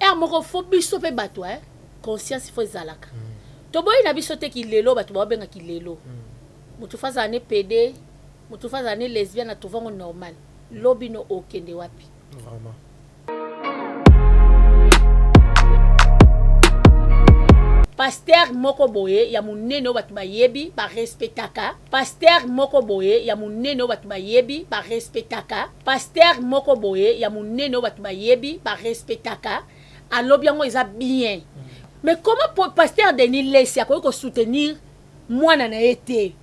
heure moko fo biso mpe bato eh, conscience fo ezalaka. Toboyi na biso te kilelo, bato baobenga kilelo. Motu fo azala ne pede, motu fo azala ne lesbienne, atrouve yango normal. Lobi no okende wapi? Vraiment. Pasteur moko boye ya munene oyo bato bayebi ba respectaka, pasteur moko boye ya munene oyo bato bayebi ba respectaka, pasteur moko boye ya munene oyo bato bayebi ba respectaka, alobi yango eza bien. Mais comment pasteur Denis Lessi akoki ko soutenir mwana na ye te?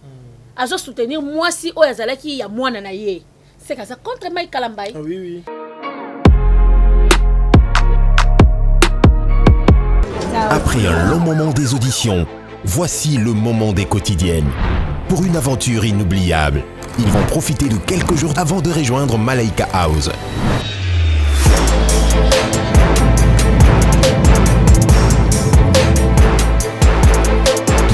Azo soutenir mwasi oyo azalaki ya mwana na ye. C'est que ça contre Mike Kalambay. Ah oui, oui. Après un long moment des auditions, voici le moment des quotidiennes. Pour une aventure inoubliable, ils vont profiter de quelques jours avant de rejoindre Malaika House.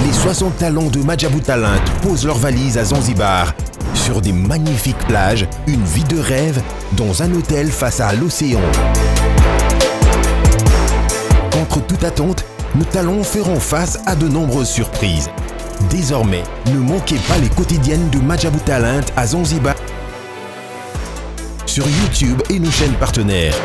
Les 60 talents de Maajabu Talent posent leurs valises à Zanzibar, sur des magnifiques plages, une vie de rêve dans un hôtel face à l'océan. Contre toute attente, nos talents feront face à de nombreuses surprises. Désormais, ne manquez pas les quotidiennes de Maajabu Talent à Zanzibar sur YouTube et nos chaînes partenaires.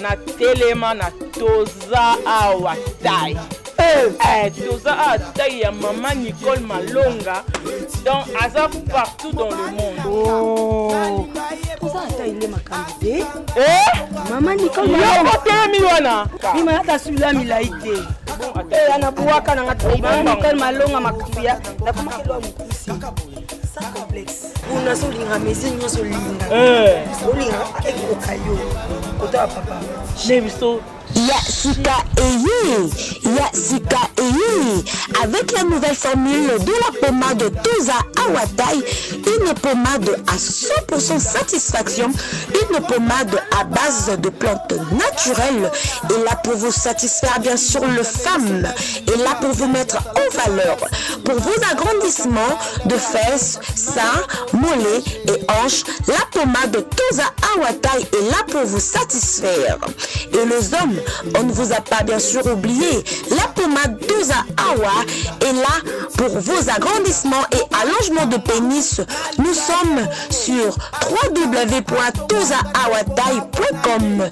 Natelema na toza awa tai. Eh, toza awa tai ya mama Nicole Malonga. Donc aza partout dans le monde. Oh. Toza ata ile makambo te. Eh? Mama Nicole Malonga. Yo telemi wana. Bima ata sula milai te. Eh, ana buaka na ngati. Mama Nicole Malonga makambo ya nakomaki lwa mokusi. Sans complexe. Kuna so linga mesure nyonso linga. Eh. Olinga ekoka yo. Kota ya papa. Ne biso Ya Sika Eye, Ya Sika Eye, avec la nouvelle formule de la pommade Toza Awatai, une pommade à 100% satisfaction, une pommade à base de plantes naturelles, et là pour vous satisfaire bien sûr le femme, et là pour vous mettre en valeur, pour vos agrandissements de fesses, seins, mollets et hanches, la pommade Toza Awatai est là pour vous satisfaire. Et les hommes, on ne vous a pas bien sûr oublié, la pommade Toza Awa est là pour vos agrandissements et allongements de pénis. Nous sommes sur w w w point toza awatai point com.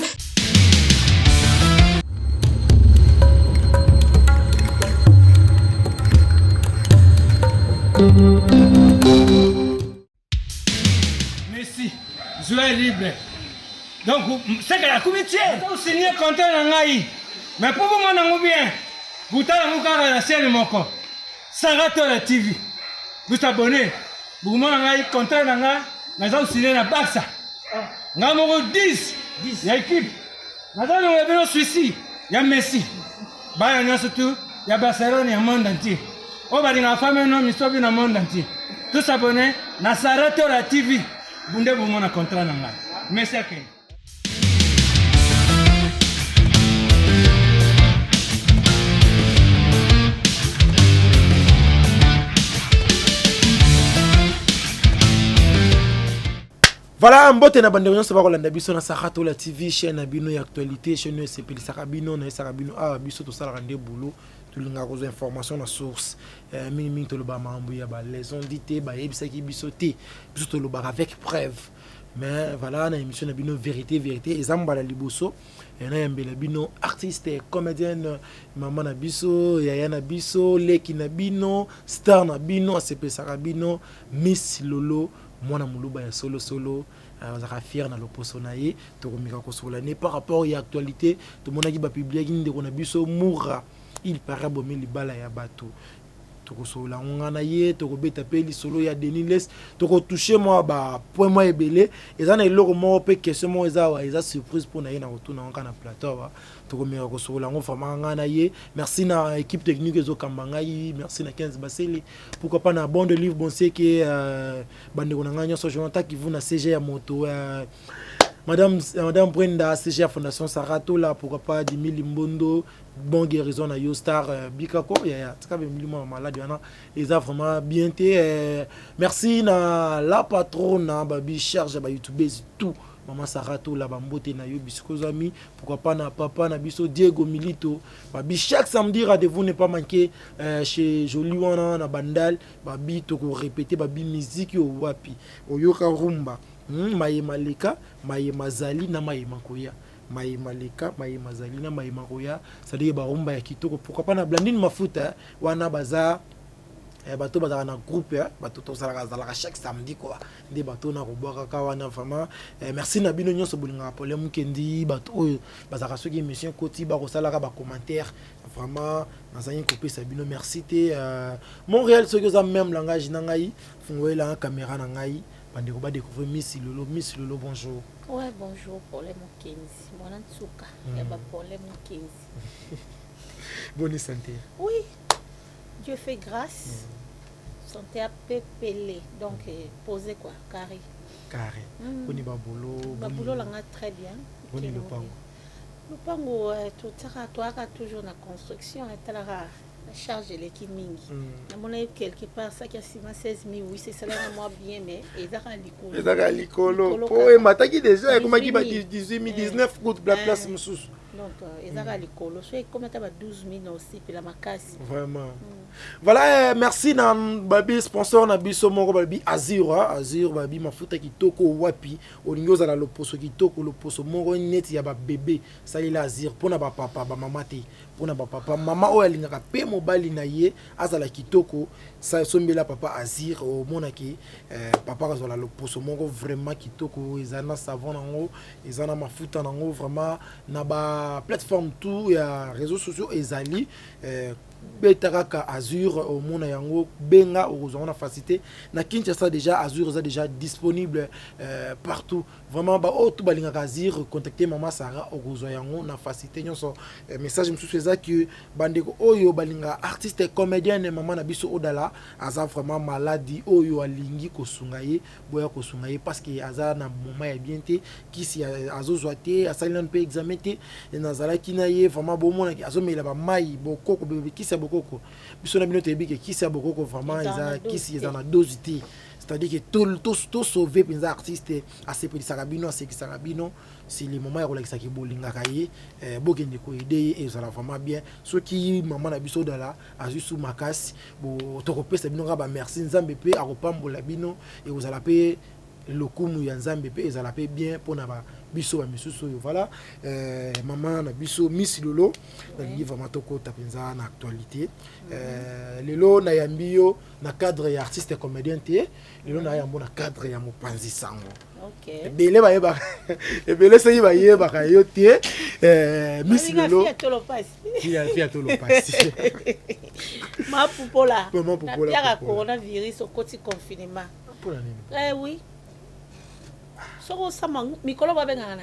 Messi, joueur libre. Donc, c'est que la comité, on signe contrat na ngai. Mais pour vous mon bien, vous tala kaka na chaîne moko. Sarah Tola TV. Vous abonnez. Vous mon ngai contrat na ngai, naza signer na Barça. Nga moko 10 ya équipe. Naza longola bino Suisse ya Messi. Bana nyonso tu ya Barcelone ya monde entier. Oyo balingaka femme no misobi na monde entier. Tous abonnés na Sarah Tola TV. Bunde bomona contrat na ngai. Messi akende. Voilà, mbote na bandeko nyonso bakolanda biso na Saratola TV, chaîne na bino ya actualité, chaîne oyo esepelisaka bino, nayesaka bino awa biso tosalaka nde boulot, tolingaka kozwa information na source. Mingimingi tolobaka makambo ya balaison di te, bayebisaki biso te, biso tolobaka avec preuve. Mais voilà, na émission na bino Vérité Vérité, eza mbala liboso nayambela bino artiste comédienne, mama na biso, yaya na biso, leki na bino, star na bino, asepesaka bino, Miss Lolo, mwana moluba ya solosolo, azalaka fier na loposo na ye. Tokomeka kosokola ne par rapport ya actualité. Tomonaki bapubliaki ndeko na biso Mura, il paraît abomi libala ya bato. Tokosolola yango nga na ye, tokobeta mpe lisolo ya Denis Lessie, tokotouche mwa bapoint mwa ebele. Eza na eloko moko mpe question moko eza awa, eza surprise mpo na ye, na kotuna yango kaka na plateau awa. Tokomeka kosolola yango vraiment nga na ye. Merci na équipe technique ezokamba ngai, merci na 15 basele, pourquoi pas na bon de livre bonseke, bandeko na ngai nyonso, Jonathan Kivu na CG ya moto, madame Brenda, CG ya Fondation Saratola, pourquoi pas Dimi Limbondo, bon guérison na yo star, bikako yaya, tika bemilimo ya maladi wana eza vraiment bien te. Merci na la patronne babi charge ya bayoutubese tout, mama Saratola, bambote na yo bisiko ozwami, pourquoi pas na papa na biso Diego Milito, babi chaque samedi rendez-vous ne pas manquer chez Joli wana na Bandal. Babi tokorépéter, babi musique oyo wapi oyoka rumba, mayema leka, mayema zali na mayema koya, mayema leka, mayema zali na mayema koya, c'est-à-dire barumba ya kitoko. Pourquoi pas na Blandine Mafuta wana, baza bato bazalaka na groupe, bato tozalaka azalaka chaque samedi quoi, nde bato na kobwakaka wana vraiment. Merci na bino nyonso bolingaka Problème Mukendi, bato oyo bazalaka soki émission ekoti bakosalaka bacommentaire, vraiment nazangi kopesa bino merci te. Montréal, soki oza même langage na ngai, fungoyelanga caméra na ngai, bandeko badécouvrir Miss Lolo. Miss Lolo, bonjour. Ouais, bonjour, Problème Mokenzi. Mwana nsuka ya ba Problème Mokenzi. Bonne santé? Oui, Dieu fait grâce. Santé à pepele, donc posé quoi, carré. Carré. Boni babolo? Babulo langa très bien. Boni lopango? Lopango, totiaka, toyaka toujours na construction, etalaka la charge eleki mingi. Namona quelque part saki ya nsima 16 000, oui, esalaka mwa bien, mais ezaka likolo. Ezaka likolo po emataki déjà, ekomaki ba 18 000, 19 kutu la place mosusu. Donc ezaka likolo, so ekomi ata ba 12 000 na osepela makasi. Vraiment. Voilà, merci na babi sponsor na biso moko, babi Azur, Azur, babi mafuta kitoko wapi olingi ozala loposo kitoko, loposo moko neti ya babebe, salela Azur. Mpona bapapa, bamama te, mpona bapapa, mama oyo alingaka mpe mobali na ye azala kitoko, sombela papa Azur, omonaki papa azala loposo moko vraiment kitoko. Eza na savon nango, eza na mafuta nango, vraiment na baplateforme tout ya réseaux sociaux ezali, beta kaka Azur, omona yango, benga, okozwa ngo na facilité. Na Kinshasa déjà Azur eza déjà disponible partout. Vraiment, baoyo tu balingaka Azur, contacter mama Sara, okozwa yango na facilité nyonso. Message mosusu eza ke bandeko oyo balingaka artiste comédienne mama na biso Odala, aza vraiment maladi, oyo alingi kosunga ye, boya kosunga ye parce que aza na moment ya bien te, kisi azozwa te, asali nanu mpe examen te. Nazalaki na ye vraiment, bomonaki azomela bamai bokoko, kisi ya bokoko. Biso na bino toyebi ke kisi ya bokoko vraiment eza kisi eza na dose te, c'est-à-dire que tosauve mpenza artiste, asepelisaka bino, asekisaka bino. C'est le moment ya kolakisaka bolingaka ye, bokende koaider ye, ezala vraiment bien. Soki mama na biso Odala azwi su makasi, tokopesa bino kaka bamerci, Nzambe mpe akopambola bino, ekozala mpe lokumu ya Nzambe mpe ezala mpe bien mpona biso bamisusu oyo. Voilà, mama na biso Miss Lolo, nalingi vraiment tokota mpenza na actualité. Lelo nayambi yo na cadre ya artiste comédien te, lelo nayambo na cadre ya mopanzi sango. Ebele bayebaka, ebele soki bayebaka yo te, Miss Lolo fia tolopasi. Mapupola napiaka coronavirus, okoti confinement. Mpona nini? Eh oui, soki osama mikolo babengaka na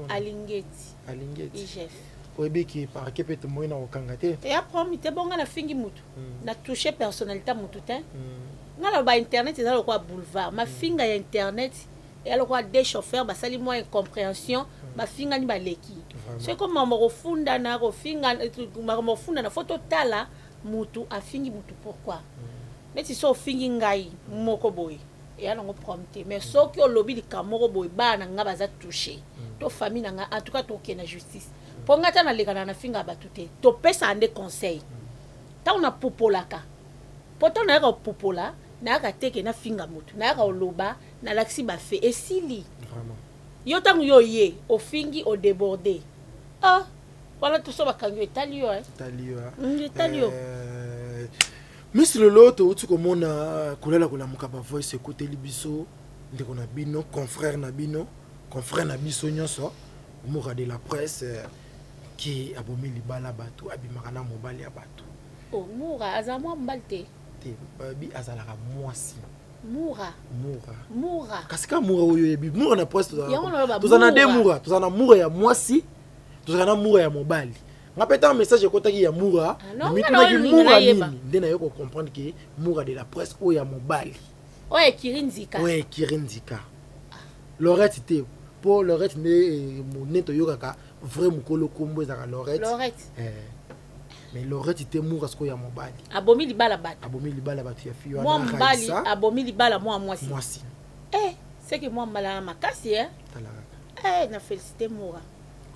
Alingeti. Alingeti. IGF. Oyebiki parke mpe tomoi na kokanga te. Eya promi te, bonga nafingi mutu, na touche personnalité mutu te. Nga na ba internet eza lokola boulevard, mafinga ya internet eya lokola deux chauffeur basali mwa incompréhension, bafingani, baleki. Soki ko makambo kofundana, kofinga, makambo kofundana, fo totala mutu afingi mutu pourquoi. Neti so ofingi ngai moko boye, Eya nango problème te, mais soki olobi likambo moko boye, bana na nga baza touché to famille na nga, en tout cas tokende na justice. Mpo nga ta nalekana na finga bato te, topesaka nde conseil. Ntango napupolaka, mpo ntango nayaka kopupola, nayaka teke nafinga motu, nayaka koloba, nalakisi bafe, esili. Yo ntango yo ye ofingi, odéborde, ah wana toso bakangi yo, etali yo. Etali yo. Etali yo. Miss Lolo, touti komona kolala kolamuka, bavoice ekoteli biso. Ndeko na bino, confrère na bino, confrère na biso nyonso, Moura de la presse, ki abomi libala bato, abimaka na mobali ya bato. Oh, Mura aza mwa mobali te? Te, babi azalaka mwasi. Mura. Mura. Mura. Kasi ka Mura oyo oyebi, Mura na presse. Yango naloba. Toza na de Mura, toza na Mura ya mwasi, tozala na Mura ya mobali. Nga mpe ntango message ekotaki ya Mura, namitunaki Mura nini nde naye kocomprendre ke Mura de la presse oyo ya mobali. Oyo ekiri nzika. Oyo ekiri nzika, Lorette te, mpo Lorette nde monene toyokaka vrai mokolo kombo ezalaka Lorette. Lorette. Mais Lorette te, Mura sikoyo ya mobali. Abomi libala bato. Abomi libala bato ya fille. Mwa mobali abomi libala mwa mwasi. Mwasi. Eh, seke mwa mobali wana makasi e. Tala kaka. Eh, na félicité Mura.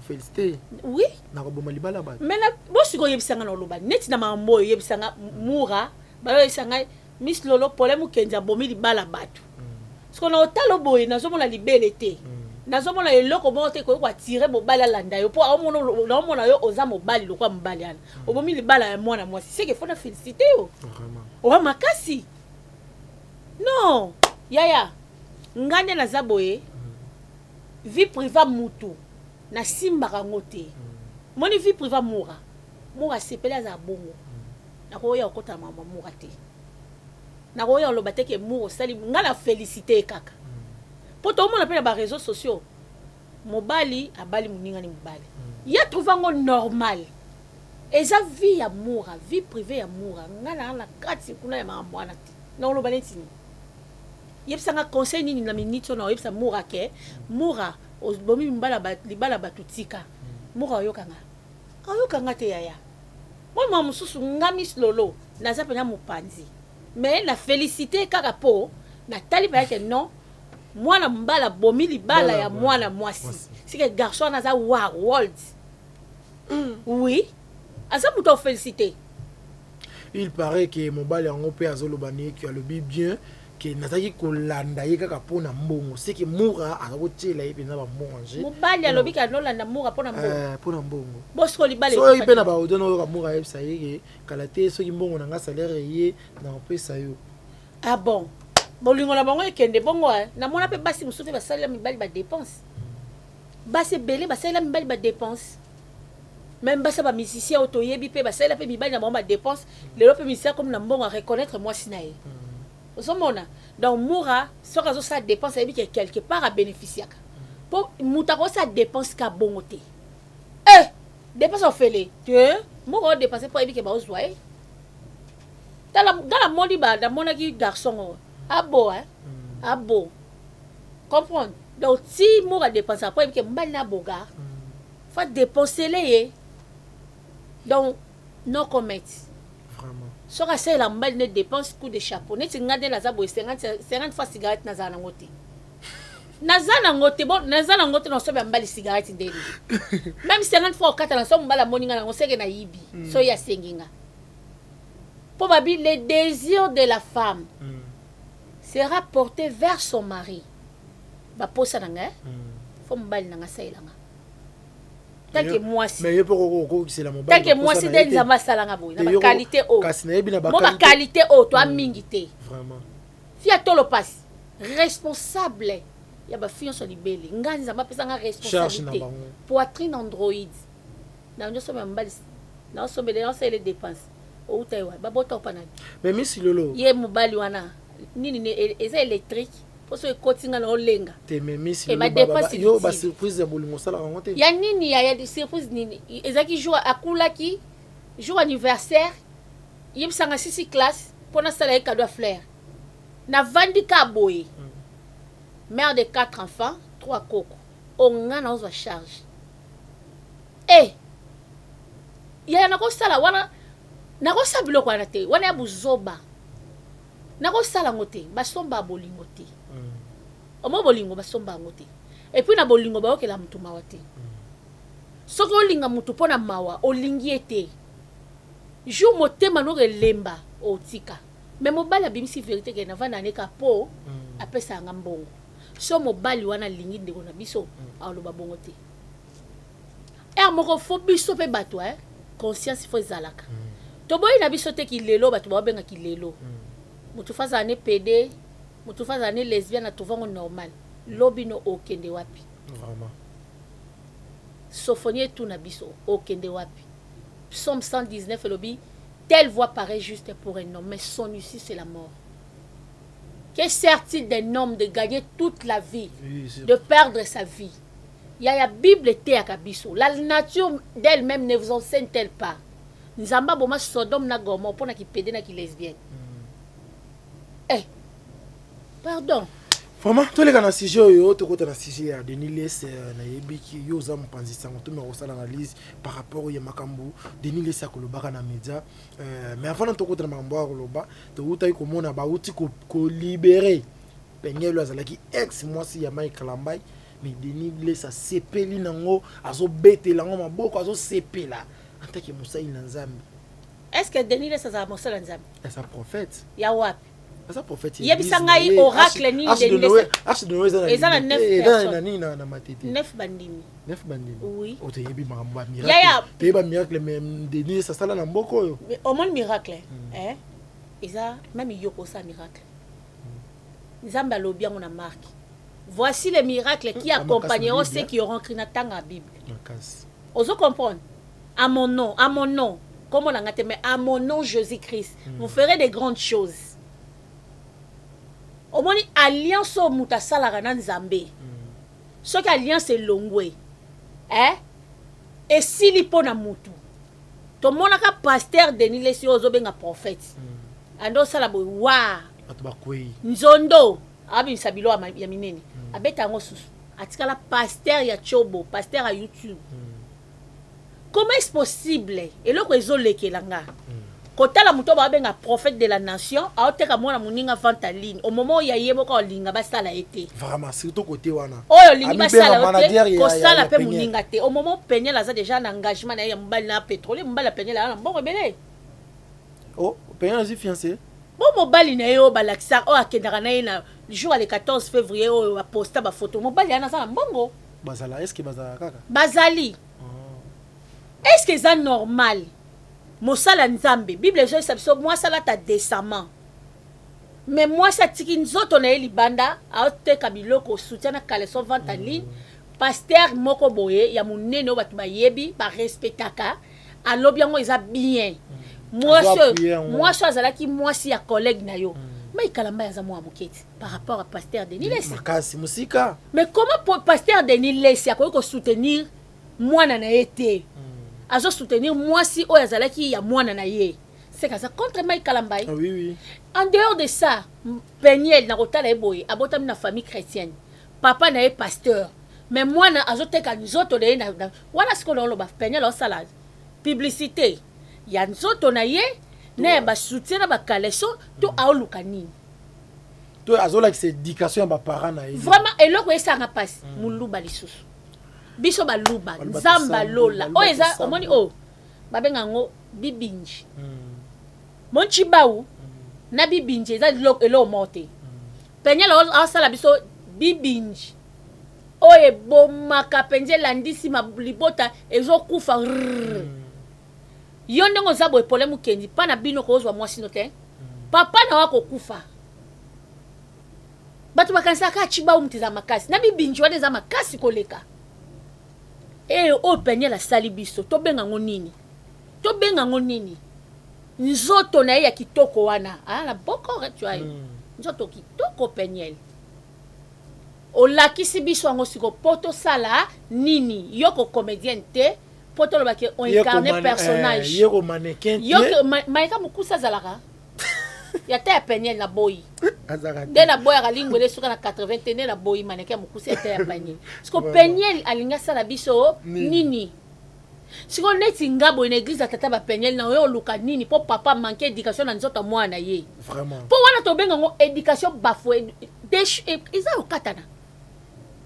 Félicité. Oui. Nakoboma libala bato. Mais na bosiko oyebisanga na oloba neti na makambo oyo, oyebisanga Mura, bayoyebisa ngai Miss Lolo, Pole Mokenzi abomi libala bato. Siko na otala boye, nazomona libele te, nazomona eloko moko te koki koattirer mobali alanda yo, mpo naomona yo oza mobali lokola mobali wana obomi libala ya mwana mwasi. Seke fo na félicité yo, oza makasi. Non yaya, nga nde naza boye, vie privée mutu nasimbaka yango te. Moni vie privée Mura, Mura asepeli azala bongo. Nakoya kokota makambo ya Mura te, nakoya koloba te ke Mura osali. Nga na félicité ye kaka mpo toomona mpe na baréseaux sociaux, mobali abali moningani mobali, ye trouve yango normal. Eza vie ya Mura, vie privée ya Mura. Nga naa na kati kuna ya makambo wana te. Nakoloba neti nini? Yebisanga conseil nini na minute oyo nakoyebisa Mura ke Mura obomi libala bato, tika. Mura oyokanga, oyokanga te yaya. Mwa mwa mosusu nga Miss Lolo naza mpenza mopanzi, mais na félicité kaka mpo natali mpenza ke non, mwana mobali abomi libala ya mwana mwasi. Sike garçon wana aza war world. Oui, aza moto afélicité. Il paraît ke mobali yango mpe azoloba neki, alobi bien ke nazalaki kolanda ye kaka mpo na mbongo. Seke Mura aza kotiela ye mpenza bambongo ange. Mobali alobi ke anolanda Mura mpo na mbongo. Mpo na mbongo. Bosiko libala. Soki mpe na baaudio naoyoka, Mura ayebisa ye ke kala te, soki mbongo na nga salaire ye, na kopesa yo. Ah bon, bolingo na bango ekende bongo. Namona mpe basi mosusu mpe basalela mibali badépense. Basi ebele basalela mibali badépense, même basi ya bamusicien oyo toyebi mpe basalela mpe mibali na bango badépense. Lelo mpe musicien akomi na mbongo, areconnaître mwasi na ye. Ozomona, donc Mura soki azosala dépense, ayebi ke quelque part abénéficiaka, mpo moto akosala dépense ka bongo te. Eh, dépense ofele te, moko odépense mpo ayebi ke baozwa ye. Tala nga namoni, namonaki garçon oyo abo, eh? Abo comprendre. Donc ti Mura dépense mpo ayebi ke mobali na bogar fa dépensele ye. Donc no comment. Soki asalela mobali ne dépense, coup de chapeau. Neti nga nde naza boye, 50 fois cigarette nazala nango te, naza nango te. Bon, naza nango te, nasobe ya mobali cigarette ndeni même 50 fois okata na so mobali amoni nga nango, seke nayibi. So ye asengi nga, mpo babi le désir de la femme sera porté vers son mari. Baposa na ngai, fo mobali na nga asalelanga tanke mwasi. Mais ye mpo okokisela mobali. Tanke mwasi nde Nzambe asalanga boye na baqualité oyo. Kasi nayebi na mo baqualité oyo toa mingi te. Vraiment. Fi ya tolo pasi, responsable ya bafille nyonso libele. Nga Nzambe apesanga responsabilité, poitrine android na nyonso ya mobali, naosombele, naosalele dépense. Outa ye wapi? Babota opa nani? Mais Miss Lolo. Ye mobali wana nini, eza électrique, mpo so ekoti nga na olenga. Te, mais Miss Lolo, yo basurprise ya bolingo osalaka yango te? Ya nini? Ya surprise nini? Ezalaki jour akulaki, jour anniversaire, yebisanga sisi classe mpo nasala ye cadeau ya fleur. Navandi ka boye, mère de quatre enfants, trois koko oyo nga naozwa charge e yaya. Nakosala wana, nakosala biloko wana te, wana ya buzoba. Nakosala yango te. Basomba bolingo te. Omo bolingo basomba yango te. Et puis na bolingo bayokela motu mawa te. Soki olinga motu mpo na mawa, olingi ye te. Jour motema noko elemba, otika. Mais mobali abimisi vérité ke navanda ne ka po apesa nga mbongo. So mobali wana alingi ndeko na biso, aloba bongo te. Heure moko faut biso mpe bato, conscience faut ezalaka. Toboyi na biso te kilelo, bato baobenga kilelo. Motu faut azala ne pédé, motu faut azala ne lesbienne, atrouvango normal. Lobi no okende wapi? Vraiment. Sophonie etuna biso, okende wapi? Psaume 119 elobi: telle voie paraît juste pour un homme, mais son issue, c'est la mort. Que sert-il d'un homme de gagner toute la vie, de perdre sa vie? Ya Bible eteyaka biso: la nature d'elle-même ne vous enseigne-t-elle pas? Nzambe aboma Sodome na Gomorrhe mpona kipédé na kilesbienne. Eh, pardon. Vraiment, toleka na sujet oyo, tokota na sujet ya Denis Lessie. Nayebiki yo oza mopanzi sango, tomeka kosala analyse par rapport ya makambo Denis Lessie akolobaka na média. Mais avant na tokota na makambo ya koloba, toutaki komona bauti kolibérer Peniel oyo azalaki ex mwasi ya Mike Kalambai. Mais Denis Lessie asepeli nango, azobetela yango maboko, azosepela en tant que mosali na Nzambe. Est ce que Denis Lessie azala mosali ya Nzambe? Aza prophète. Ya wapi? Aza prophète. Yebisa ngai oracle nini Denis Lessie. Arche de Noé eza na neuf eza personnes. Na nini, na Matete. Neuf bandimi. Neuf bandimi. Oui. Oyo toyebi makambo ya Yaya. miracle, toyebi bamiracle, mais Denis asala na mboka oyo. Mais omoni miracle, eh? Eza même yo kosala miracle. Nzambe alobi yango na Marc: voici les miracles qui Ah, makasi accompagneront na Bible, ceux qui auront cru. Na tanga ya Bible. Makasi. Ozo comprendre? À mon nom, à mon nom, comme on a te, mais à mon nom Jésus Christ, vous ferez des grandes choses. Omoni alliance oyo moto asalaka na Nzambe, soki alliance elongwe, eh? Esili mpo na mutu. Tomonaka pasteur Denis Lessie oyo ozobenga prophète, ande osala boye wa Bato bakwei. Nzondo abimisa bilo ya minene, abeta yango susu, atikala pasteur ya tiobo, pasteur ya YouTube. Comment est-ce possible? Eloko ezolekela nga kotala moto oyo babenga prophète de la nation aoteka mwana moninga vente en ligne au moment oyo ya ye moko olinga basala ye te. Vraiment, surtout côté wana. Oyo olingi Amibenga basala yo manager te, kosala ya mpe Peniel. moninga te au moment Peniel aza déjà na engagement na ye ya mobali na pétrolier. Mobali ya Peniel aza na mbongo ebele. Oh, Peniel azwi fiancé. Bo mobali na ye oyo balakisaka, oyo akendaka na ye na jour ya le 14 février, oyo baposta bafoto, mobali wana aza na mbongo. Bazala, est ce que bazala kaka? Bazali. Est ce que eza normal? Mosala Nzambe, Bible ezoyesa biso mwasi alata décemment, mais mwasi atiki nzoto na ye libanda, aoteka biloko, soutien na caleçon, vente en ligne. Pasteur moko boye ya monene oyo bato bayebi, barespectaka, alobi yango eza bien. Mwasi Azo appuyer oyo yango. Mwasi oyo azalaki mwasi ya collègue na yo Mike Kalambai aza mwa moke te par rapport à pasteur Denis Lessie. Makasi, mosika. Mais comment pasteur Denis Lessie akoki kosoutenir mwana na ye te, azosoutenir mwasi oyo azalaki ya mwana na ye? C'est aza contre Mike Kalambai. Ah, oui oui En dehors de ça, Peniel, na kotala ye boye, abotami na famille chrétienne, papa na ye pasteur, mais mwana azoteka nzoto na ye wana. Sikoyo na oloba Peniel aosala publicité ya nzoto na ye na ya basoutien na bacaleçon to aoluka nini? To azolakisa éducation ya baparent na ye. Vraiment, eloko esanga mpasi, moluba lisusu, biso baluba. Baluba. Nzambe Tosambo, alola. baluba Oyo eza tosambo. omoni oyo babenga yango bibinji, monchibau na bibinji eza eloko moko te. Peniel asala biso bibinji oyo ebomaka mpenza, elandisi libota ezokufa rrrr. Yo ndenge oza boye, pole mokendi mpa na bino kozwa mwasi no te, papa na wa kokufa. Bato bakanisaka kaka chibau moto eza makasi na bibinji wana, eza makasi koleka oyo Peniel asali biso. Tobenga yango nini? Tobenga yango nini? Nzoto na ye ya kitoko wana, aya na bokor, tu as nzoto kitoko. Peniel, olakisi biso yango siko mpo tosala nini? Yo ko comédienne te mpo tolobaki oincarne personnage. Ye ko mannequin. Yo te. Mayeka mokusa azalaka ya te ya Peniel na boyi. Azalaka te. Nde naboyaka lingwele suka na 80 te, nde naboyi mannequin ya mokusa ya te ya Peniel. Siko Vraiment. Peniel alingi asala biso Nini? nini? Sikoyo neti nga boye na eglise ya tata ba Peniel na oyo oluka nini po papa manque education na nzoto ya mwana na ye. Vraiment. Po wana tobenga ngo education bafoue eza okatana.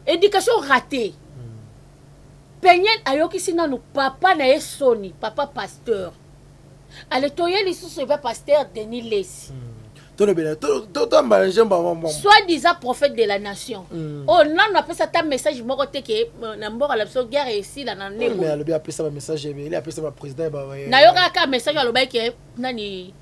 Education ratee. Peniel ayokisi nanu papa na ye soni, papa pasteur. Ale toye lisusu epa pasteur Denis Lessi. Tolobela totambala njemba mwa soit disant prophète de la nation. Oyo nanu apesa ata message moko te ke na mboka na biso guerre esila na ndenge. Mais alobi apesa ba message ebele, apesa ba président ba. Nayokaka kaka message alobaki ke nani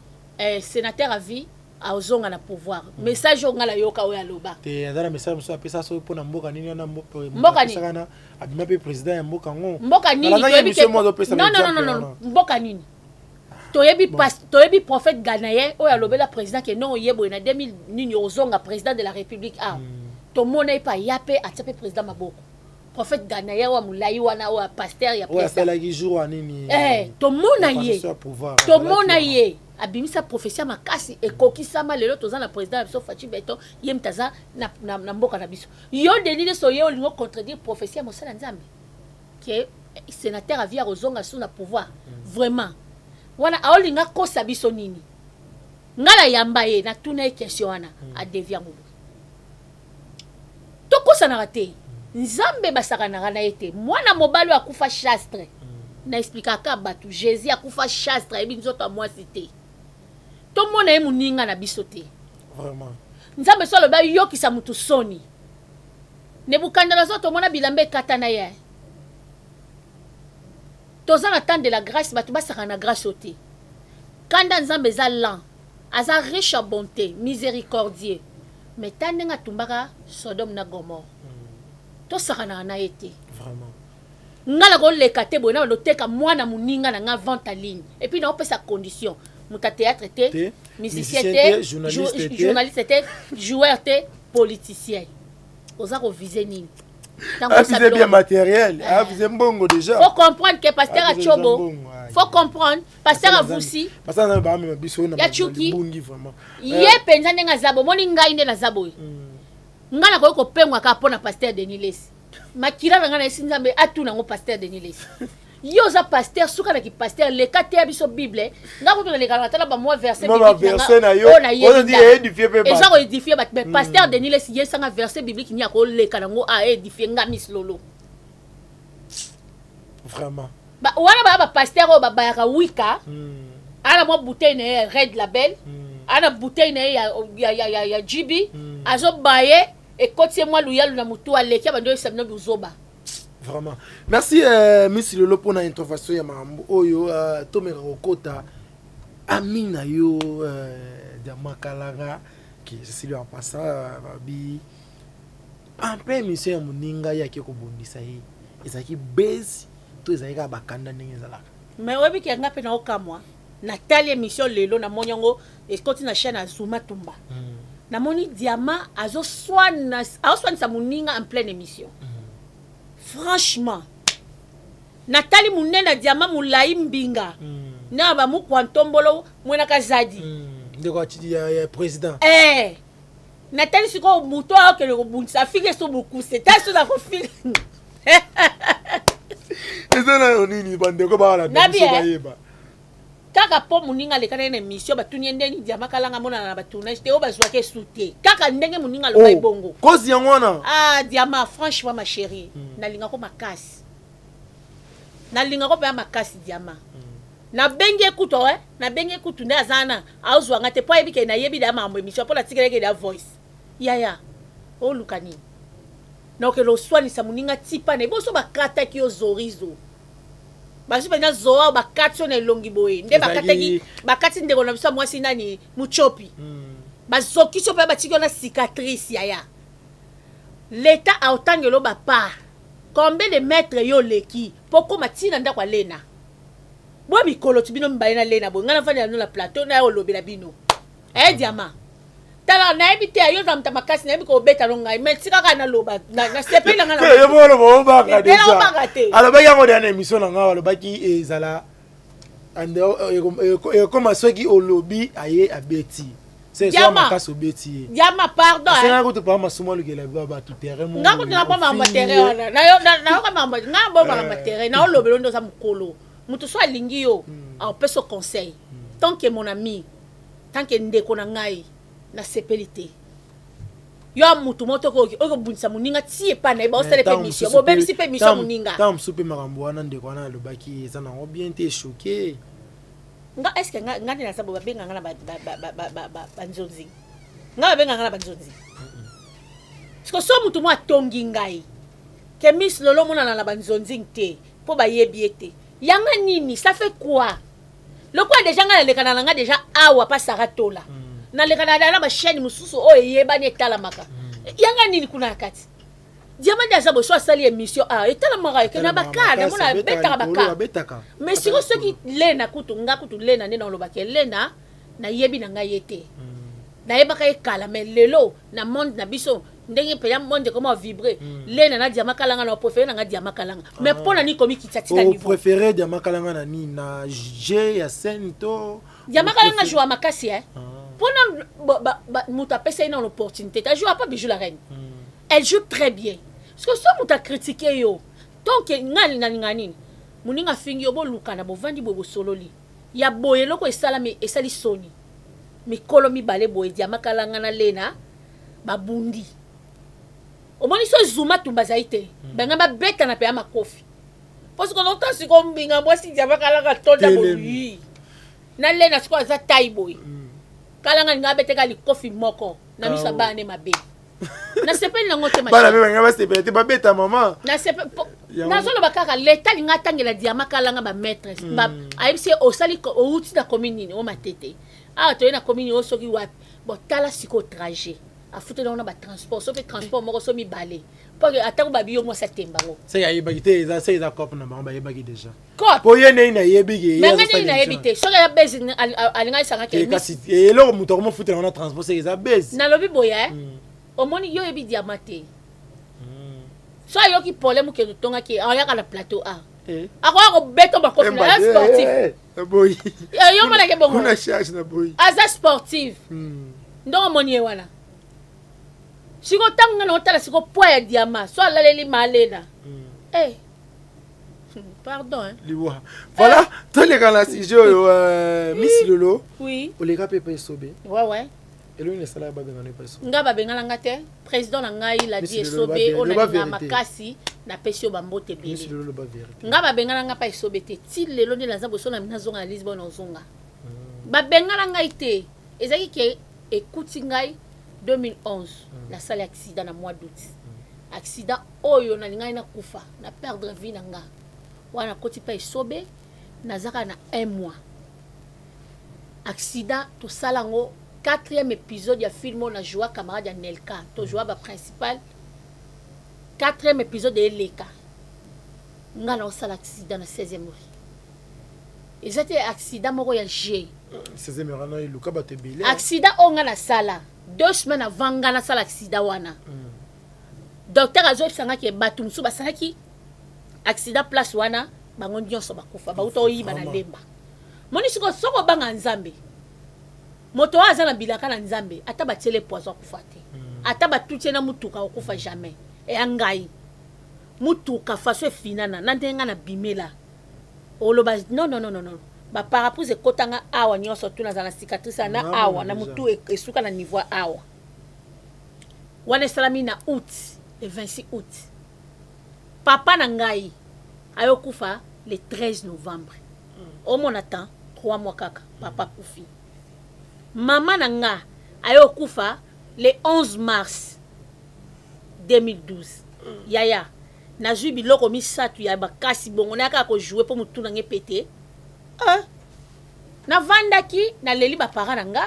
sénateur à vie azonga na pouvoir. Message oyo nga nayoka oyo aloba. Te aza na message mosusu apesa soki mpona mboka nini wana mboka nini abima mpe président ya mboka yango. Mboka nini toyebi ke non non non non mboka nini toyebi bon. Toyebi prophète ghanéen oyo alobela président ke non ye boye na 2000 nini ozonga président de la république awa. Tomona ye mpe aya mpe atia mpe président maboko. Prophète ghanéen oyo molai wana oyo pasteur ya président. Asalaki jour ya nini? Tomona ye. Tomona ye. Abimisa prophétie makasi ekokisama lelo toza na président na biso Fatshi Beton ye mutu aza na, na, na mboka na biso. Yo Denis Lessie oye olingo contredire prophétie ya mosala Nzambe ke sénateur avia kozonga sous na pouvoir. Vraiment. Wana aolinga kosa biso nini? Ngala yamba ye na tuna ye question wana a devia ngo. Tokosanaka te. Nzambe basakanaka na ye te. Mwana mobali akufa chastre. Na explikaka bato Jésus akufa chastre ayebi nzoto ya mwasi te. Tomona ye moninga na biso te. Vraiment. Nzambe so alobi ayokisa mutu soni. Nebukadnezar tomona bilamba ekata na ye. Toza na temps de la grâce, bato basaka na grâce oyo te. Kanda Nzambe eza lent, aza riche en bonté, miséricordieux. Mais ta ndenge atumbaka Sodome na Gomorre. Tosakanaka na ye te. Vraiment. Nga na koleka te boye na loteka mwana moninga na nga vente en ligne. Et puis na opesa condition. Muta théâtre te, musicien te, journaliste te, joueur te, politicien. Oza ko viser nini? Aviser bien matériel, aviser mbongo déjà. Faut comprendre que pasteur Achobo, faut comprendre pasteur Avusi. Pasteur na ba mema biso na ya Chuki. Bungi vraiment. Ye penza ndenge azabo, moni ngai nde nazabo. Nga na koki kopengwa kaka mpona pasteur Denis Lessie. Makila na nga na yesi Nzambe atuna ngo pasteur Denis Lessie. Yo oza pasteur, suka na ki pasteur, leka te ya biso Bible. Nga kutu na leka na tala ba mwa verset biblique na yo. Oyo na yebi. Eza ko édifier bato, mais pasteur Denis Lessie yesanga verset biblique ni ako leka nango a édifier nga Miss Lolo. Vraiment. Ba wana ba ba pasteur oyo ba bayaka wika. Ana mwa bouteille na ye Red Label. Ana bouteille na ye ya GB. Azo baye ekoti ye mwa luyalu na mutu aleki abandi oyebisa bino buzoba. Vraiment. Merci Miss Lolo pour na intervention ya makambo oyo tomeka kokota ami na yo Diamant Kalanga qui je suis en passant babi en plein émission ya moninga ye ake kobundisa ye ezalaki base to ezalaki kaka bakanda ndenge ezalaka. Mais oyebi ke nga mpe na okamwa natali émission lelo namoni yango ekoti na chaîne ya Zuma Tumba. Namoni Diamant azoswana azoswanisa moninga en pleine émission. Franchement natali monene ya Diamant molai mbinga na ba mukwa ntombolo mwena kazadi. Ndeko ya président. Natali sikoyo moto akende kobundisa afiki eso mokuse tali so nakofika. Eza na nini bandeko balanda biso bayeba. Kaka po moninga alekana ye na émission batuni ye ndeni Diamant Kalanga amonana na batournage te oyo bazwaka esu te kaka ndenge moninga aloba ebongo. Kozi yango wana. Ah Diamant franchement ma chérie nalingako makasi. Nalingako mpenza makasi Diamant. Nabengi ye kutu nabengi ye kutu nde aza wana azwa nga te po ayebi ke nayebi da makambo émission po natikelaki da voice. Yaya oluka nini? Nakokende oswanisa moninga tipa na ye boso bakataki yo zorizo. Bazwi mpenza zoa bakati yo na elongi boye nde bakataki bakati ndeko na biso ya mwasi nani Muchopi. Bazokisi yo mpenza batiki yo na cicatrice yaya. L'État aotangelo ba part. Combien de mètres yo leki po koma tina ndako ya Lena? Boya mikolo ti bino mibale na Lena boye. Nga nafandi na bino na plateau na olobela bino. Diamant. Tala nayebi te yo za makasi nayebi ko beta no ngai mais tika kaka naloba na sepeli na ngai na Yo moko oloba obanga déjà. Obanga te. Alobaki yango na émission na ngai alobaki ezala ekoma soki olobi aye abeti. C'est Diama. makasi obeti ye. Diama, pardon, hein. Asengaki kutu pa masumu alukela bato terrain moko Nga kutu na boye, makambo ofingi terrain ye. wana nayoka makambo nga bo makambo terrain naolobela nde oza mokolo, moto so alingi yo, aopesa conseil. Tant que mon ami, tant que ndeko na ngai, nasepeli te. Yo ya motu moko tokoki okobundisa moninga ti epai na ye, baosala mpe mission, bobebisi mpe mission moninga. Ntango mosusu mpe makambo wana ndeko wana alobaki eza nango bien te, echoquer. Nga, est ce que nga nde naza boye, babenga nga na banzonzi? Nga babenga nga na banzonzi? Parce que so motu mo atongi ngai ke Miss Lolo omonana na banzonzing te mpo bayebi ye te, yanga nini? Ça fait quoi? Lokola déjà ngai nalekana na nga déjà awa pa Sara Tola, nalekana na bachaîne mosusu oyo eyebani, etalamaka, yanga nini kuna na kati? Diama nde aza boye, so asali émission a etalamaka, ekende na baka, namona abetaka baka. Abetaka. Mais sikoyo soki Lena kutu, nga kutu Lena nde naolobaka, Lena nayebi na ngai ye te, nayebaka ye kala, mais lelo na monde na biso, ndenge mpenza monde ekoma vibre, Lena na Diama Kalanga, na préféré na nga Diama Kalanga. Mais mpo na nini komikitisa tika niveau? Opréféré Diama Kalanga na nini? Na g ya scène to? Diama Kalanga joua makasi e mpona moto apesa ye na l'opportunité te, ajoua pas. Bijou la reine, elle joue très bien. Parce que so moto acritiquer yo, tant que ngai nalinga nini, moninga afingi yo, bolukana, bovandi boye, bosololi ya boye. Eloko esalami esali soni, mikolo mibale boye, Diama Kalanga na Lena babundi. Omoni so Zuma Tumba azali te, bangai babetana mpe ya makofi, mpo sikoyo nota sikoyo mbinga mwasi Diama Kalanga tonda boye na Lena, sikoyo aza tai boye, Kalanga linga abeteka likofi moko na miso ya bana ne mabe. Nasepeli nango te. Bana mpe bangai basepela te, babeta mama. Nazoloba kaka leta alinga atangela Diama Kalanga bamaître, ayebisi ye osali outi na commune nini, o Matete awa, toye na commune oyo soki wapi. Bon, tala sikoyo trajet afuteli yango na batransport, so mpe transport moko so mibale, mpo atako babi yo mwasi atemba yango. Se ayebaki te, eza se eza cope na bango, bayebaki déjà. Cope? Po ye ndenge nayebi ke Me ngai ndenge nayebi te soki aya base alinga esangaki. Kasi eloko moto akomofutela ngo na transport, seke eza base. Nalobi boye, omoni yo oyebi Diama te, so ayoki problème okende otongaki, ayaka na plateau a akoya kobeta makofi na ya sportif. Boyi. Yo monake bongo. Kuna charge na boyi. Aza sportive ndongo omoni ye wana. Siko ntango ngai naotala siko poids ya Diama, so alaleli malena, eh, pardon, hein. Liwa, voilà. Toleka na sujet oyo, Miss Lolo. Oui. Oleka mpe epai Esobe. Ouais. Elongi esalaka babengana epai Esobe? Nga babengana nga te. Président na ngai Ladi Esobe oyo nalinga makasi, napesi yo bambote ebele. Nga babengana nga mpa Esobe te. Ti lelo nde naza boso na nazonga na Lisbonne, ozonga, babengana ngai te. Ezalaki ke ekuti ngai 2011, nasali accident na mois d'août, accident oyo nalingaki nakufa, na perdre vie na nga wana. Nakoti mpa Esobe, naza kaka na un mois accident. Tosala yango quatrième épisode ya film oyo na joua camarade ya Nelka, tojoua baprincipal. Quatrième épisode eleka, nga na osala accident na 16e rue. Eza te accident moko ya g. 16e wana eluka bato ebele. Accident oyo nga nasala 2 semaines avant nga nasala accident wana, docteur azoyebisa nga ke bato mosusu basalaki accident place wana, bango nyonso bakufa, bauta oyiba na Lemba. Moni sikoyo, soki obanga Nzambe, moto oyo aza na bilaka na Nzambe, ata batiele poison akufa te, ata batuti ye na mutuka okufa jamais. Eya ngai mutuka faso efinana na ndenge ngai nabimela, oloba non, non, non, non. Baparaprise ekotanga awa nyonso tu, nazala na cicatrice na awa na motu, esuka na niveau awa wana. Esalami na août, le 26 août. Papa na ngai ayokufa le 13 novembre. Omona temps 3 mois kaka papa akufi. Mama na nga ayokufa le 11 mars 2012. Yaya, nazwi biloko misato ya makasi bongo, nayaka kojouer mpo motu na nga epete. Navandaki, naleli baparent na nga,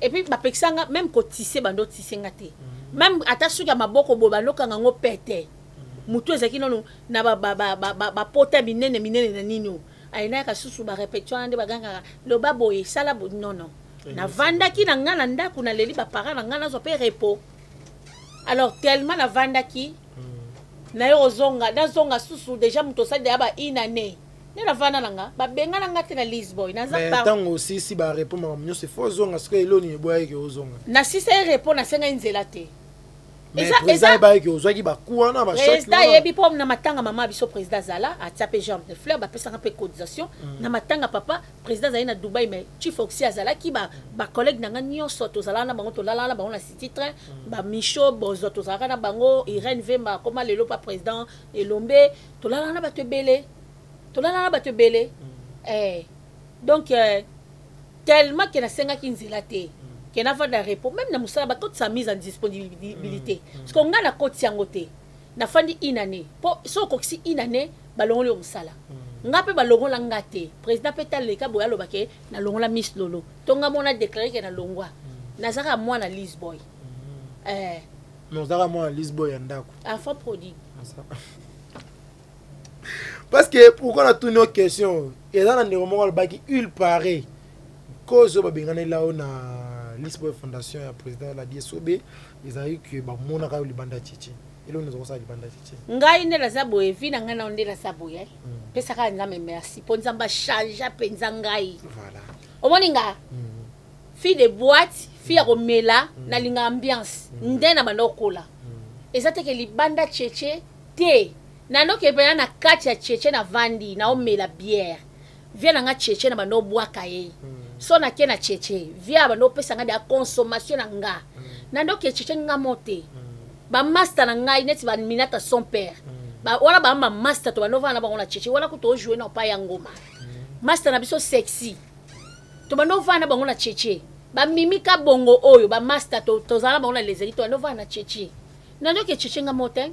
et puis bapekisa nga même kotise, bando tise nga te, même ata soki ya maboko boye, bandokanga yango pete. Motu ezalaki nano na bapota minene minene na nini oyo ayenayaka susu barépétition wana nde bagangaka loba boye, esala boye. Non, non, navandaki na nga na ndako, naleli baparent na nga, nazwa mpe repos. Alors tellement navandaki, naye kozonga, nazonga susu déjà moto osali deya ba une année. Nde navanda na nga, babengana nga te na Lisboy. Naza Mais par ntango osisi barepos makambo nyonso, ifo ozonga. Sikoyo eloni eboyaki ke ozonga? Nasisa ye repos, nasengai nzela te. Mais président ayebaki ke ozwaki baku wana, bachoc? Président ayebi, mpo na matanga mama biso, président azala, atia mpe gerbe de fleur, bapesaka mpe cotisation na matanga. Papa président azali na Dubai, mais Chief Oxy azalaki, bacollègue na nga nyonso tozalaka na bango, tolalaka na bango na City Train, bamicho bozwa, tozalaka na bango, Irene Vemba akoma lelo pa président Elombe, tolalaka na bato ebele, tolalaka na bato ebele. Donc tellement ke nasengaki nzela te ke navanda repos, même na mosala bakotisa mise en disponibilité, parce que ngai nakotisi yango te. Nafandi une année, mpo so okokisi une année, balongoli yo mosala. Nga mpe balongola nga te. Président mpe taleka boye, aloba ke nalongola Miss Lolo to nga mona déclaré ke nalongwa. Nazaka mwana Lisboy. Mais ozalaka mwana Lisboy ya ndako? Enfant prodigue. Parce que pourquoi natuni yo question? Eza na ndeko moko alobaki, il paraît cause oyo babenganela yo na Lisboy Fondation ya président la DSOB ezalaki ke bamonaka yo libanda Tshitshi. Eloko nini ozakosala libanda Tshitshi? Ngai nde naza boye, vie na ngai nao nde naza boye. Pesaka Nzambe merci mpo Nzambe achange mpenza ngai. Omoni nga, fille de boîte, fille ya komela, nalinga ambiance nde na banda okola. Eza te ke libanda Tchetche te, nandoki mpena na kati ya Tchetche, navandi, naomela bière. Vie na nga Tchetche, na banda obwaka ye. So nake na Tchetche, vie ya banda opesa nga de ya consommation na nga. Nandoki Tchetche nga mo te, bamaster na ngai neti baminata son père. Wana baa bamaster, to banda ovanda na bango na Tchetche wana, kutu ojoue na opa ya ngoma, master na biso sexy, to banda ovanda na bango na Tchetche, bamimika bongo oyo bamaster, tozala na bango na lezeli, to banda ovanda na Tchetche. Nandoki Tchetche nga mo te.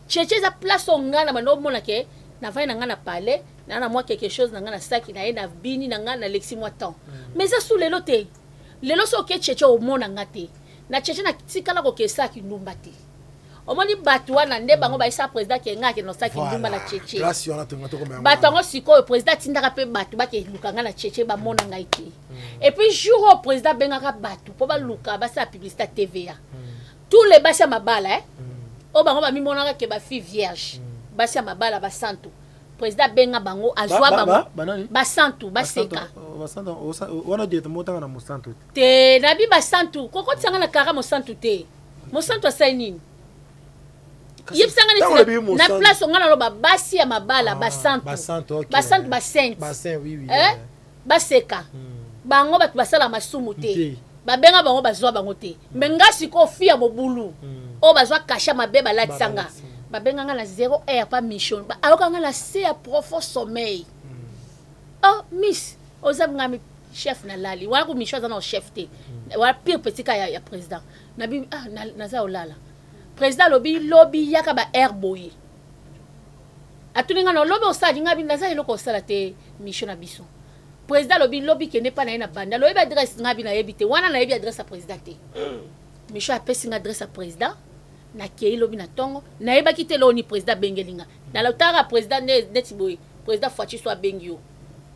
Tchetche eza place oyo ngai na banda omona ke navandi na ngai na palais, naa na mwa quelque chose na ngai na saki na ye, na bini na ngai, nalekisi mwa temps. Mais eza su lelo te. Lelo so oke Tchetche, omona nga te na Tchetche. Natikala kokesaki ndumba te. Omoni bato wana nde bango bayisa président ke ngai akende osaki ndumba na Tchetche. Place wana tonga tokoma yango. Bato yango sikoyo, président atindaka mpe bato bakeluka ngai na Tchetche, bamona ngai te. Et puis jour oyo président abengaka bato mpo baluka basala publicité ya TVA, tous les basi ya mabala, eh? Oyo bango bamimonaka ke bafille vierge, basi ya mabala, basantu, président abenga bango, azwa bango. Banani? Basantu baseka. Basantu wana directement otanga na mosantu te? Te, nabi basantu, kokotisanga na kara mosantu te. Mosantu asali nini? Yebisanga. Ntango olobi neti na mosantu. Place nga naloba basi ya mabala, basantu. Basantu, ok. Basantu, basainte. Basaint, oui. Eh? Baseka bango, bato basala masumu te. Te. Babenga bango, bazwa bango te. Me nga sikoyo fi ya mobulu oyo bazwa kasha mabe, balatisanga. Balatisa. Babenga nga na 0 heure pa mission. Ayoka nga na se ya profond sommeil: "Oh miss, oza ngami chef?" Nalali wana ku mission aza na chef te wana, pire petit ka ya président. Nabi ah, naza olala. Président alobi: "Lobi yaka ba air boye." Atuni nga na lobi osala nga bi naza eloko osala te. Mission na biso, président alobi: "Lobi kende mpa na ye na banda." Aloyebi adresse? Nga bi nayebi te wana, nayebi adresse ya président te. Mission apesi nga adresse ya président, nakei lobi na ntongo. Nayebaki te loni président abengeli nga. Nalotaka président neti boye, président Fatshi so abengi yo,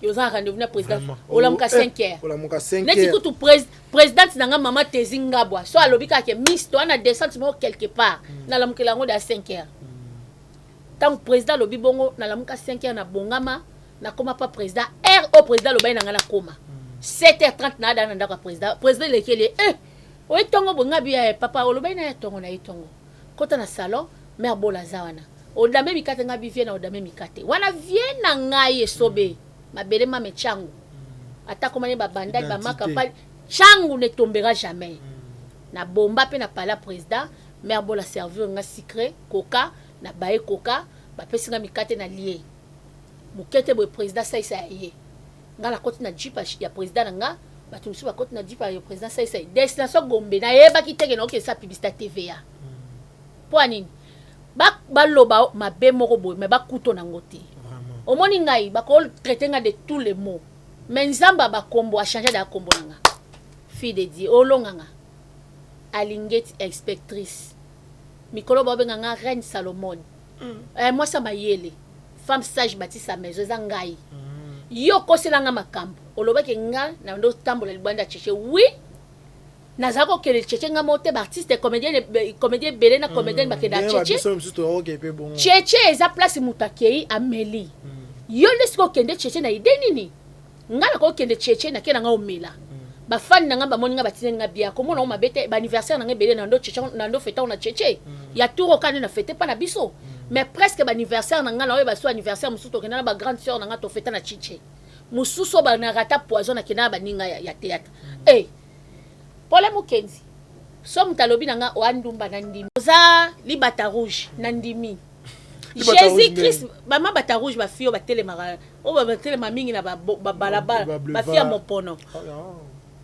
yo oza na rendez-vous na président. Vraiment. Olamuka 5 heures. Olamuka 5 Neti heures. kutu présidente na nga, mama Tesi Ngabwa, so alobi kaka ke miss, toa na descente moko quelque part, nalamukela yango da 5 heures. Ntango président alobi bongo, nalamuka 5 heures, nabongama, nakóma pa président heure oyo président alobai na ngai. Nakóma 7 heures 30, naada na ndako ya président. Président elekeli ye: "Oye ntongo boye?" Nga bi: "Papa, olobai na ya ntongo." Na ye ntongo kota na salon, mare Bola aza wana, odame mikate. Nga bi: "Vie na odame mikate wana, vie na ngai esobe mabele mame tyango, ata komani babandali bamaka pali tyango ne tombera jamais." Na bomba mpe na pala président, mare Bola servir nga sucré koka na baye koka, bapesi nga mikate na lie moke te boye. Président asalisa ya ye, nga nakoti na jeep ya président na nga, bato mosusu bakoti na jeep ya président asalisa ye, destination Gombe. Nayebaki teke naokesa publicité ya TVA. Mpo ya nini? Baloba mabe moko boye, me bakuto nango te. Omoni ngai, bakotraite nga de tous les mots, mais Nzambe ya bakombo achange da kombo na nga. Fille de Dieu, olonganga Alingeti inspectrice, mikolo baobenga nga reine Salomon. Mwasi ya mayele, femme sage bâtit sa maison, eza ngai. Yo okoselanga makambo, olobaki nga na ndo otambola libanda ya Tchetche. Oui, nazala kokende Tchetche nga mo te, baartiste comédien, comédien ebele na comédienne bakende ya Tchetche. Biso mosusu tokoke mpe bongo. Tchetche eza place moto akei ameli. Yo nde sikoyo okende tchetche na idee nini? Nga nakoki kokende tchetche nake na nga omela. Ba fan na nga bamoni nga, batindeli nga bière, komona ngo mabe te. Ba anniversaire na nga ebele na ndo tchetche, na ndo feta na tchetche. Ya tour oyo nde na fete pa na biso. Mais presque ba anniversaire na nga na oyo baso anniversaire mosusu tokenda na ba grande sœur na nga, tofeta na tchetche. Mosusu oyo na rata poison, nakenda na baninga ya théâtre. Eh, Paulin Mukendi, so moto alobi na nga oa ndumba, na ndimi. Oza libata rouge, na ndimi. Jésus Christ, bama bata rouge, bafille oyo batelemaka, oyo batelema mingi na babalabala, bafille ya mopono.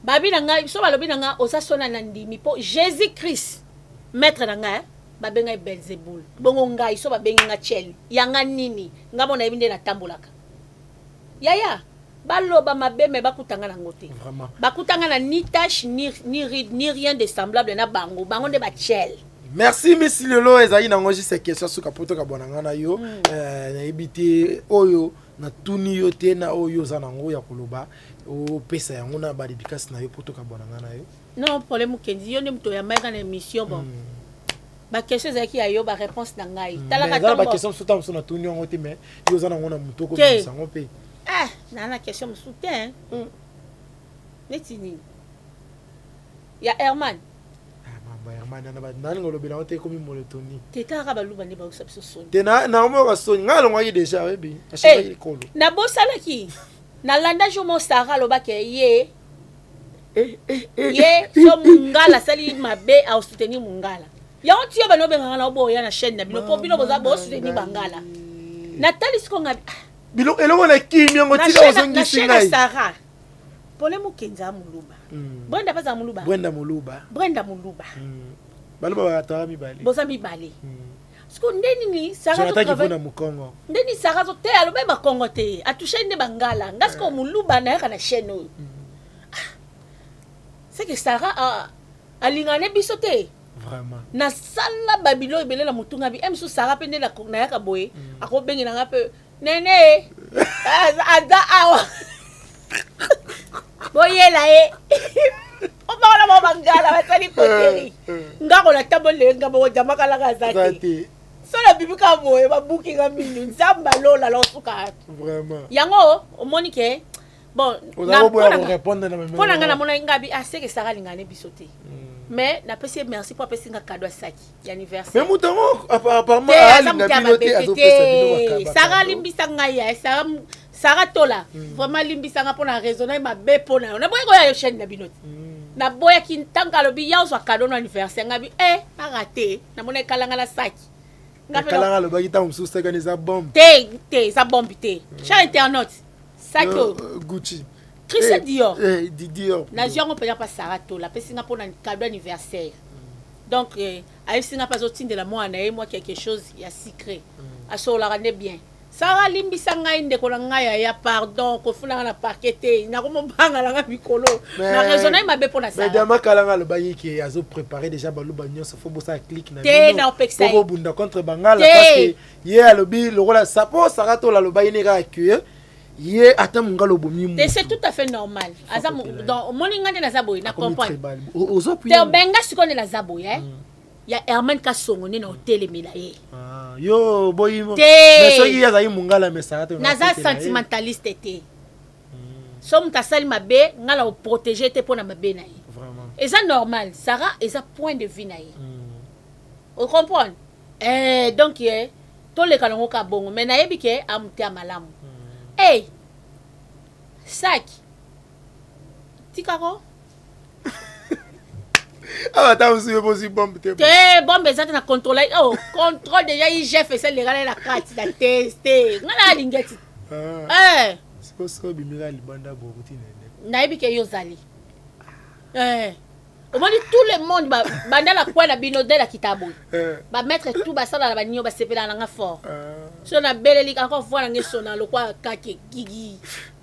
Babi na ngai, so balobi na ngai oza sona, na ndimi, mpo Jésus Christ maître na ngai babengai Belzebul. Bongo ngai so babengi nga chel yanga nini? Ngai mo nayebi nde natambolaka. Yaya, baloba mabe me bakutanga nango te. Bakutanga na ni tache, ni ride, ni rien de semblable na bango. Bango nde bachel. Merci, Miss Lolo. Ezali nango juste question suka po tokabwana nga na yo. Nayebi te oyo natuni yo te na oyo oza nango ya koloba, opesa yango na badédicace na yo po tokabwana nga na yo. Non, problème okendi, yo nde moto oyambaki na émission. Bon, baquestion ezalaki ya yo, baréponse na ngai. Talaka baquestion mosusu, ta mosusu natuni yango te, mais yo oza nango na motu, okobimisa yango mpe. Ah, naa na question mosusu te. Neti nini ya Herman? Herman nalinga olobela yango te, ekomi molotoni. Te, talaka, baluba nde bayosa biso soni. Te, naomoyoka soni, ngai alongwaki déjà, oyebi, achangeaki likolo. Nabosanaki, nalanda jour mo Sara alobaki ye ye so mongala asali mabe, aosoutenir mongala. Yango ti yo bana obengaka na oboya na chaîne na bino, mpo bino boza bosoutenir bangala. Natali siko nga. Biloko eloko na kimi yango tika ozongisi ngai. Sara Pole Mokenzi aza moluba. Brenda mpe aza moluba. Brenda moluba. Brenda moluba. Baloba bakataka mibale. Boza mibale. Siko nde nini Sara na mokongo? Nde nini Sara azo te aloba bakongo te, atouche nde bangala. Nga siko moluba nayaka na chaîne oyo, c'est que Sara alingaka ne biso te. Vraiment. Nasala babilo ebele na motu nga bi e mosusu. Sara mpe nde nayaka boye, akobengela nga mpe nene aza awa, boyela ye obango bango bangala basali koteri. Nga kola tamboli nga moko jamakalaka aza te. So na bibi kaka boye, babuki nga minu. Nzambe alola la osuka. Vraiment. Yango omoni ke bon, mpo na ngai namonaki nga bi aseke Sara alingaka ne biso te, mais napesi ye merci mpo apesi nga cadeau asaki ya anniversaire. Mais moto yango apparemment alinga bino te, azopesa bino. Sara alimbisa ngai ya Sara, Sara Tola, vraiment alimbisa nga mpo na raison na ye mabe mpo na yo. Naboyaki koya yo chaîne na bino te. Naboyaki ntango alobi ya ozwa cadeau no anniversaire, ngai bi e nara te, namoni ekalanga na saki. Ekalanga alobaki ntango mosusu saki wana eza bombe. Te te, eza bombe te. Cher internaute, saki oyo Gucci. Christian Dior. Dior. Nazwi yango mpenza mpa Sara Tola, apesi nga mpona cadeau anniversaire. Donc ayebisi nga mpe azotindela mwana na ye mwa quelque chose ya secret. Asololaka nde bien. Sara alimbisa ngai, ndeko na ngai aya, pardon, kofundanga na parquet te, nakomobanga nanga mikolo na raison na ye mabe mpo na Sara. Diama Kalanga alobaki ke azoprépare déjà baluba nyonso, fo bosala clique na te na opekisa po bobunda contre bangala, parce que ye alobi lokola sapo Sara Tola alobaki ne kaka ke ye ata mongala obomi. Te, c'est tout à fait normal. Aza donc omoni nga nde naza boye, na comprendre te. Obenga sikoyo nde naza boye ya Herman Kasongo nde na otelemela ye. Yo boyi te. Soki ye azali mongala, mais Sara te. Naza sentimentaliste te. So moto asali mabe, nga na oprotege te mpo na mabe na ye. Eza normal, Sara eza point de vue na ye, ocomprendre? Donc toleka nango ka bongo, mais nayebi ke amote ya malamu. Ey, saki tikako. Awa ata mosusu yo bozi bombe te. Te, bombe eza te na contrôle. Oh, contrôle déjà, IGF esalelaka na kati na teste. Nga na alingi eti. Sikoyo obimika libanda bokuti nene. Nayebi ke yo ozali. Omoni, tout le monde banda na kwe na bino nde nakita boye, bamaître tout basala na banio, basepelaka nanga fort. So nabeleli encore voi nanga esona lokwa kake gigi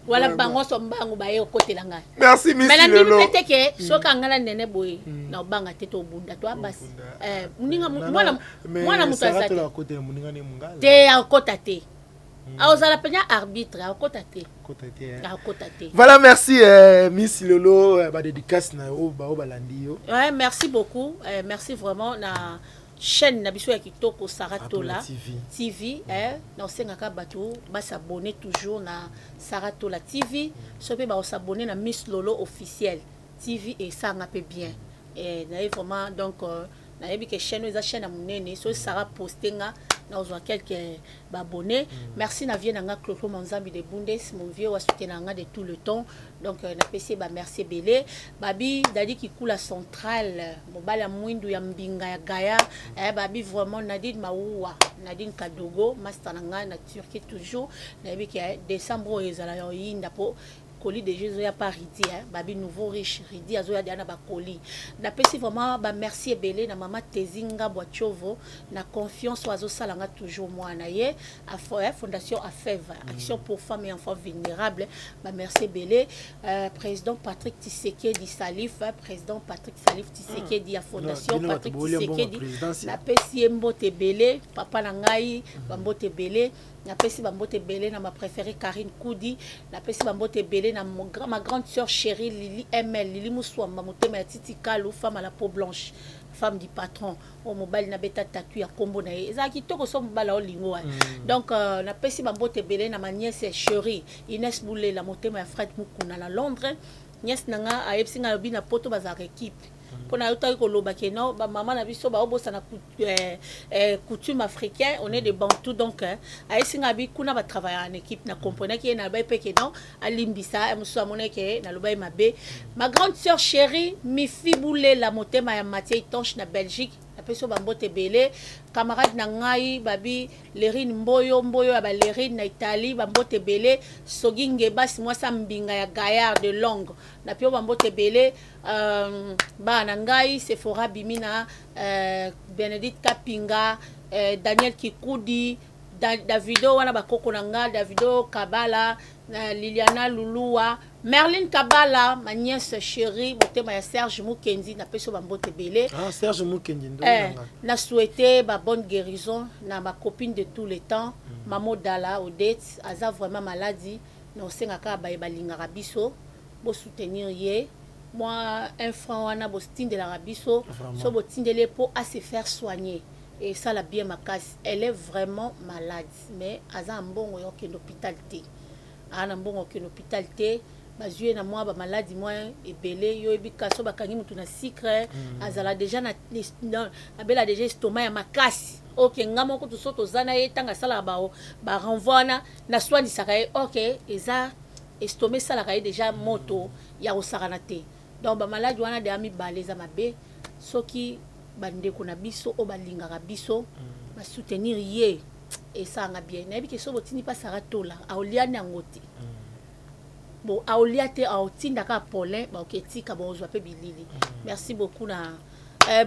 wana, bango so mbangu baye okotela ngai. Merci. Mais nandimi mpe te ke soki anga na nene boye na obanga te, tobunda to abasi moninga mwana moto aza te, akota te, akozala mpenza arbitre, akota te, akota te. Voilà, merci Miss Lolo. Badédicace na oyo bao balandi yo. Ouais, merci beaucoup, merci vraiment na. Chaîne na biso ya kitoko Sarah Tola Tola TV. TV eh, na osengaka bato ba s'abonner toujours na Sarah Tola TV, so pe ba s'abonner na Miss Lolo officiel TV esanga pe bien. Eh, na ye vraiment donc euh, nayebi ke chaîne oyo eza chaîne ya monene soki Sarah poste nga nazwa quelques baabonné. Merci na vie na nga Cloclo Manzambi de Bundes, mon vieux asoutenaka nga de tout le temps. Donc euh, napesi ye bamerci ebele. Babi Dadi Kikula Central, mobali ya mwindu ya mbinga ya gaya eh, babi vraiment Nadine Mawuwa, Nadine Kadogo, master na ngai na Turquie toujours. Nayebi ke eh, décembre oyo ezala ya oyinda mpo colis déjà ezoya pa Ridi eh, babi nouveau riche Ridi azoya deya na bakoli. Napesi vraiment bamerci ebele na mama Tezi Ngabwa Tiovo na confiance oyo azosala nga toujours mwana ye fondation AFEV, action pour femmes et enfants vulnérables. Bamerci ebele président Patrick Tshisekedi Salif, président Patrick Salif Tshisekedi ya fondation bino bato Patrick bolia mbongo ya Tshisekedi. présidence. Napesi ye mbote ebele, papa na ngai, bambote ebele. Napesi bambote ebele na ma préférée Karine Koudi. Napesi bambote ebele na ma grande sœur chérie Lili ML, Lili Muswamba, motema ya Titi Kalu, femme à la peau blanche, femme du patron oyo mobali nabeta tatu ya nkombo na ye ezalaki kitoko so mobali aolingo wa. Donc napesi bambote ebele na ma nièce chérie Inès Bulela, motema ya Fred Mukuna na Londres. Nièce na nga ayebisi ngai, alobi na poto bazalaka équipe mpo na yotaki koloba ke non, bamama na biso baobosana coutume africain, on est de Bantu. Donc ayebisi ngai abi kuna batravaillaka en équipe. Na comprenaki ye, nalobai mpe ke non, alimbisa ye mosusu amonaki ke nalobai ye mabe. Ma grande sœur chérie Mifi Bulela, motema ya Mathieu Itonche na Belgique, napesi yo bambote ebele. Camarade na ngai babi Lerine Mboyo, Mboyo ya balerine na Italie, bambote ebele. Sogi Ngebasi, mwasi ya mbinga ya Gaillard de Longue, napi yo bambote ebele. Bana na ngai Sephora Bimina, Benedicte Kapinga, Daniel Kikudi, Davido wana bakoko na nga Davido Kabala, Liliana Luluwa, Merlin Kabala, ma nièce chérie, motema ya Serge Mukendi, napesi yo bambote ebele. Ah, Serge Mukendi ndo Eh, nanga. Na souhaité ba bonne guérison na ma copine de tous les temps, Mamo Dala Odette, aza vraiment maladi na osengaka baye balingaka biso bosoutenir ye mwa un franc wana botindelaka biso. Vraiment. So botindeli ye mpo a se faire soigner, esala bien makasi. Elle est vraiment malade, mais aza na mbongo ya kokende hôpital te, aa na mbongo ya kokende hôpital te. Bazwi ye na mwa bamaladi mwa ebele. Yo oyebi ka so bakangi motu na sucre, azala déjà abela déjà estomac ya makasi. Ok, nga moko to so toza na ye ntango asalaka barenvoi wana, naswanisaka ye. Ok, eza estomac esalaka ye déjà moto ya kosakana te. Donc bamaladi wana deya mibale eza mabe. Soki bandeko na biso oyo balingaka biso basoutenir ye, esalanga bien. Nayebi ke so botindi mpa Sara Tola, aoliani yango te. Bon, aolia te, aotinda kaka Paulin, baoke etika bozwa mpe bilili. Merci beaucoup na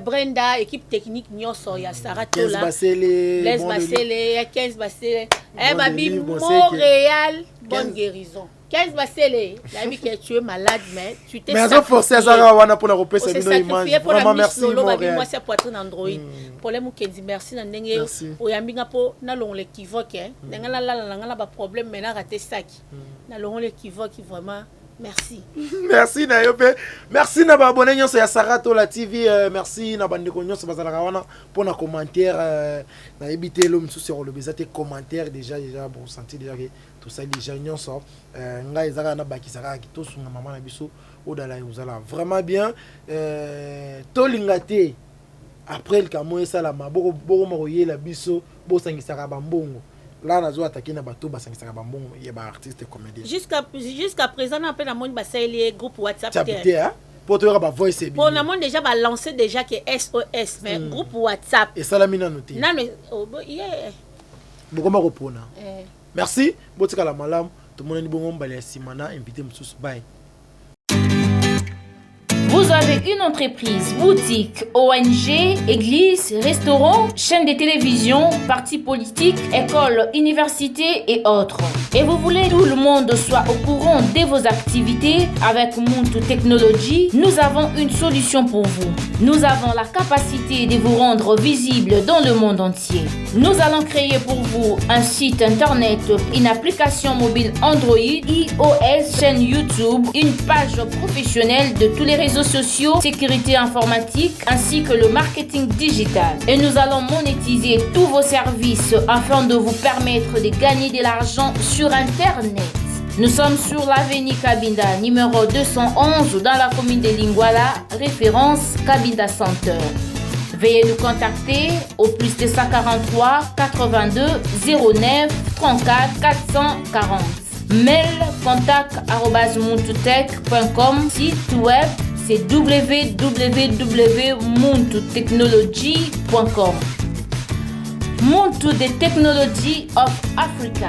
Brenda, équipe technique nyonso ya Sara 15 Tola. Basele, Blaise bon Basele ya 15 Basele eh, Bon babi délivre, bon Montréal, bonne 15. guérison 15 Basele. Nayebi ke tu es malade, mais tu t'es Mais azoforce, azaka wana mpona kopesa bino image. mpona Vraiment Miss merci Lolo, babi Montréal. mwasi ya poitrine Android, Problème Mokendi, merci na ndenge Merci. oyambi nga mpo nalongola équivoque. Ndenge nalala na nga na baproblème, mais narate saki, nalongola équivoque. Vraiment merci. Merci na yo mpe merci na baabonné nyonso ya Sara Tola TV. Merci na bandeko nyonso bazalaka wana mpona commentaire. Nayebi te elo mosusu ya koloba eza te. Commentaire déjà bosentir déjà ke tosali déjà nyonso. Ngai eza kaka nabakisa kaka tosunga mama na biso odala, ozala vraiment bien. Tolinga te après likambo esalama bokoma koyela biso bosangisaka bambongo la. Nazo atake na bato basangisaka bambongo ya baartiste comédien. Jusqu'à présent na mpe namoni basaleli ye groupe WhatsApp te. Te, mpo toyoka bavoice. Mpo namoni déjà balance déjà ke SOS, mais groupe WhatsApp esalami nano te. Nano oh, yeah. Bokoma kopona. Eh. Merci, botikala malamu. Tomonani bongo mbala ya nsima na invité mosusu. Bye. Vous avez une entreprise, boutique, ONG, église, restaurant, chaîne de télévision, parti politique, école, université et autres. Et vous voulez que tout le monde soit au courant de vos activités? Avec Muntu Technology, nous avons une solution pour vous. Nous avons la capacité de vous rendre visible dans le monde entier. Nous allons créer pour vous un site internet, une application mobile Android, iOS, chaîne YouTube, une page professionnelle de tous les réseaux sociaux. sociaux, sécurité informatique ainsi que le marketing digital. Et nous allons monétiser tous vos services afin de vous permettre de gagner de l'argent sur Internet. Nous sommes sur l'avenue Kabinda, numéro 211, dans la commune de Lingwala, référence Kabinda Center. Veuillez nous contacter au plus 243 82 09 34 440. Mail contact arobase muntutech.com. Site web c'est www.muntutechnology.com. Muntu the Technology of Africa.